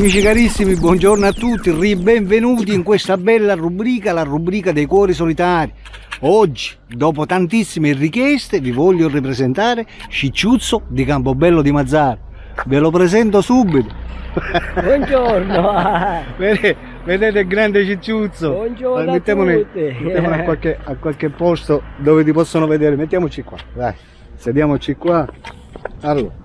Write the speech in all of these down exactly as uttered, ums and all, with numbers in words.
Amici carissimi, buongiorno a tutti, ribenvenuti in questa bella rubrica, la rubrica dei cuori solitari. Oggi, dopo tantissime richieste, vi voglio ripresentare Cicciuzzo di Campobello di Mazara. Ve lo presento subito. Buongiorno. Vede-, vedete il grande Cicciuzzo? Buongiorno a tutti. Mettiamone, mettiamone a qualche, a qualche posto dove ti possono vedere. Mettiamoci qua, dai. Sediamoci qua. Allora,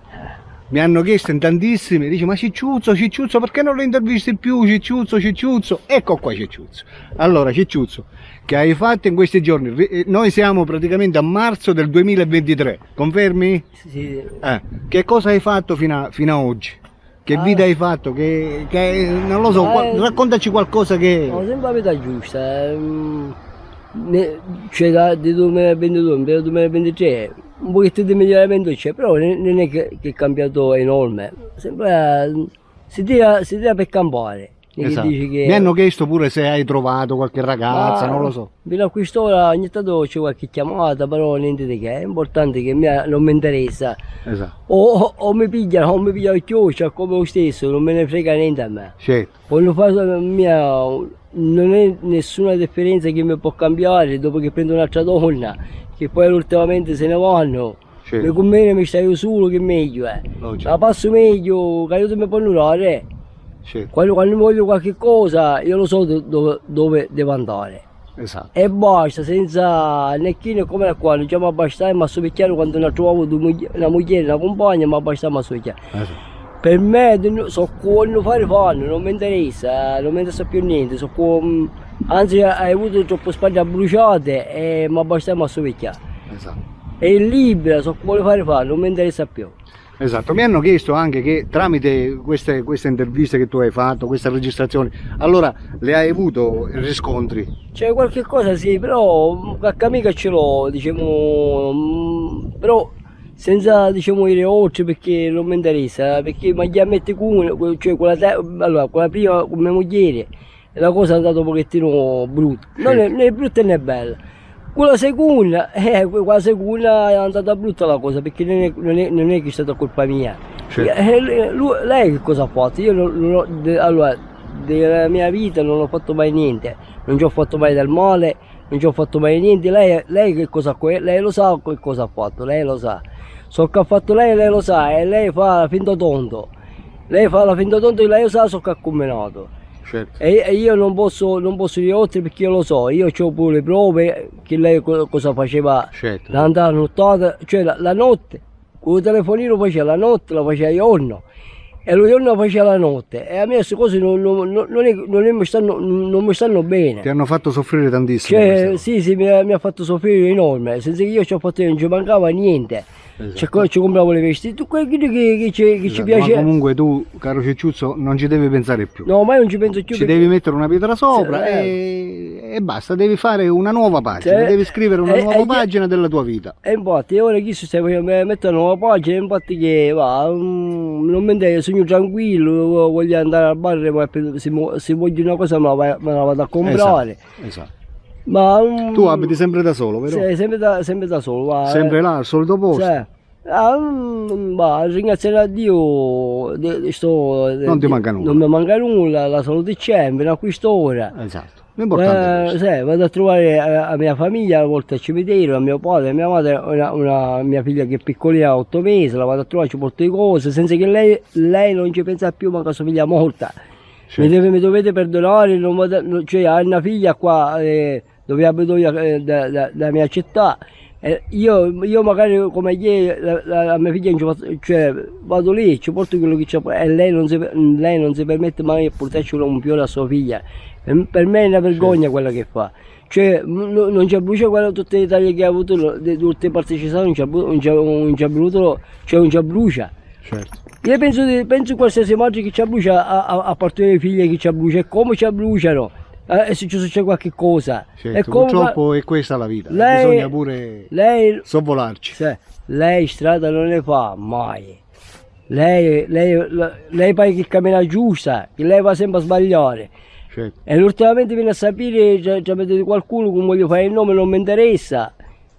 mi hanno chiesto in tantissimi, dice: "Ma Cicciuzzo, Cicciuzzo, perché non lo intervisti più? Cicciuzzo, Cicciuzzo." Ecco qua Cicciuzzo. Allora, Cicciuzzo, che hai fatto in questi giorni? Ri-, eh, noi siamo praticamente a marzo del duemilaventitré, confermi? Sì, sì. Eh, che cosa hai fatto fino a, fino a oggi? Che vita hai fatto? Che, che, non lo so, qua-, eh, raccontaci qualcosa che... No, sempre la vita giusta, ehm, ne-, cioè, da, di duemilaventidue, di duemilaventitré, un pochettino di miglioramento c'è, però ne-, non è che, che è cambiato enorme. Sempre, eh, si tira, si tira per campare. Esatto. Dici che... Mi hanno chiesto pure se hai trovato qualche ragazza, ma non lo so. Fino a quest'ora ogni tanto c'è qualche chiamata, però niente di che. È importante che mia non mi interessa. Esatto. O, o, o mi pigliano, o mi pigliano chioccia, come lo stesso, non me ne frega niente a me. Certo. Quando fa mia, non è nessuna differenza che mi può cambiare dopo che prendo un'altra donna, che poi ultimamente se ne vanno. Sì. Mi cunveni, mi staiu sulu, chi megghiu è. Logico. La passu megghiu, ca aiutu mi ponnu dari, eh. Sì. Quannu, quannu mi vogghiu qualchi cosa, io lo so do-, dove, dove devo andare. Esatto. E basta, senza né chi né come né quando, già m'abbastai e m'assumigghiaru quannu non truvavu du mugli-, na mugghieri, na cumpagna, m'abbastai e m'assumigghiaru. Esatto. Per me, di nu-, so cu vonnu fari fannu, non mi interessa, non mi interessa più niente, so cu-, mm, anzi, hai avuto troppo spalle abbruciate e m'abbastai e m'assumigghiaru. Esatto. È libera, so cu voli fari fa, non mi interessa più. Esatto, mi hanno chiesto anche che tramite queste, queste interviste che tu hai fatto, queste registrazioni, allora le hai avuto riscontri? C'è qualche cosa sì, però qualche amica ce l'ho, diciamo, mm, però senza, diciamo, ire oltre perché non mi interessa, perché ma già metti con, cioè, quella te-, allora, quella prima con mia moglie, e la cosa è andata un pochettino brutta. Non è né brutta né bella. Con la seconda, eh, con la seconda è andata brutta la cosa, perché non è, non è, non è che è stata colpa mia. Certo. Eh, eh, lu-, lei che cosa ha fatto? Io non, non ho, de-, allora, della mia vita non ho fatto mai niente, non ci ho fatto mai del male, non ci ho fatto mai niente. Lei, lei che cosa ha co-, lei lo sa che cosa ha fatto, lei lo sa. So che ha fatto lei, lei lo sa, e lei fa finta tonto. Lei fa la finta tonta, lei lo sa so che ha combinato. Certo. E, e io non posso, non posso dire oltre perché io lo so, io c'ho pure le prove che lei co-, cosa faceva. Certo. La, la nottata, cioè la, la notte, con il telefonino faceva la notte, la faceva giorno, e lo giorno la faceva la notte, e a me queste cose non, non, non, non è, non è mi stanno, non mi stanno bene. Ti hanno fatto soffrire tantissimo queste cose. Sì, sì, mi ha, mi ha fatto soffrire enorme, senza che io ci ho fatto, non ci mancava niente. Esatto. Ci co-, ci compravo le vesti, tutto quello che, che ci, che ci piace. Esatto, ma comunque tu, caro Cicciuzzo, non ci devi pensare più. No, ma io non ci penso più. Ci devi mettere una pietra sopra e, e basta, devi fare una nuova pagina, devi scrivere una nuova pagina della tua vita. E infatti, ora chi si sta, metto una nuova pagina, infatti che va, mm, non mi interessa, sogno tranquillo, vo-, voglio andare al bar, ma se mo-, se voglio una cosa me la va-, me la vado a comprare. Esatto. Esatto. Ma, mm, tu abiti sempre da solo, vero? Sì, sempre da, sempre da solo, va, eh. Sempre là, al solito posto? Sì. Ah, mm, va, ringraziare a Dio, de-, de-, sto, de-, non ti manca nulla. Non mi manca nulla, la salute c'è, fino a quest'ora. Esatto. L'importante è questo. Eh, sì, vado a trovare a, a mia famiglia, a volte al cimitero, a mio padre, a mia madre, una, una mia figlia che è piccolina, ha otto mesi, la vado a trovare, ci porto le cose, senza che lei, lei non ci pensa più, manco a sua figlia morta. Sì. Mi deve, mi dovete perdonare, non vado, non, cioè, ha una figlia qua, eh, dove abito io, eh, da, da, da mia città. Eh, io, io magari come ieri, la, la, la mia figlia non ci fa-, cioè, vado lì, ci porto quello che c'è, e lei non si, lei non si permette mai di portarci un fiore a sua figlia. Per, per me è una vergogna quella che fa. Cioè, n-, n-, non ci abbrucia quella tutta l'Italia che ha avuto, no, di tutte le parti ci sta, non ci abbru-, non ci ha, non ci ha avuto, cioè, non ci abbrucia. Certo. Io penso di, penso qualsiasi madre che ci abbrucia a, a, a parte le figlie che ci abbrucia, e come ci abbruciano? Eh, e se ci succede qualche cosa? Certo, e come purtroppo è questa la vita, lei, bisogna pure lei, sorvolarci. Sì, lei strada non ne fa mai. Lei, lei, lei pare che cammina giusta, che lei va sempre a sbagliare. Certo. E ultimamente viene a sapere tra-, tramite di qualcuno, che non voglio fare il nome, non mi interessa.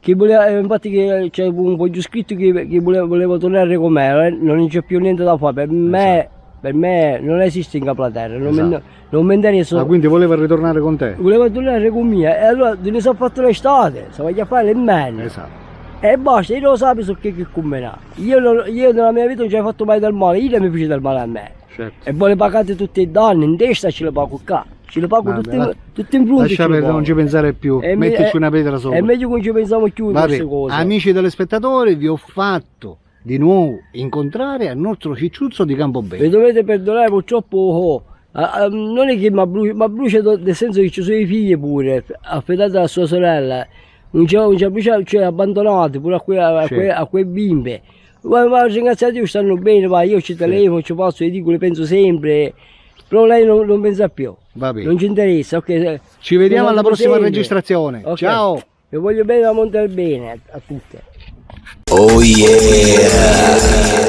Chi voleva, eh, infatti che c'è un foglio scritto che, che voleva, voleva tornare com'era, eh, non c'è più niente da fare. Per me, esatto, Per me non esiste in capo alla terra, non mi, esatto, non mi interessa. Ma quindi voleva ritornare con te? Voleva tornare con mia e allora non si è fatto l'estate, si va a fare l'inverno. Esatto. E basta, io non lo sapevo su che, che combinare. Io, non- io nella mia vita non ci ho fatto mai del male, io mi fece del male a me. Certo. E vuole pagare tutti i danni, in testa ce li pago qua, ce li pago tutti, tutti in fronte. Lascia perdere, non ci pensare più. Mettici una pietra sopra. È meglio che non ci pensiamo più a queste cose. Amici telespettatori, vi ho fatto di nuovo incontrare al nostro Cicciuzzo di Campobello. Mi dovete perdonare, purtroppo, oh, ah, ah, non è che mi abbru- mi abbrucia do- nel senso che ci sono i figli pure, affidati a sua sorella. Non c'è, non c'è bruciato, cioè abbandonati pure a quei, a quei, a quei bimbi. Ma, ma ringraziate Dio, stanno bene, va, io ci telefono, ci passo, gli dico, le penso sempre. Però lei non, non pensa più. Va bene. Non ci interessa, ok. Ci vediamo alla prossima registrazione. Ok. Ciao. Io voglio bene a Monte del Bene a, a tutti. Oh yeah!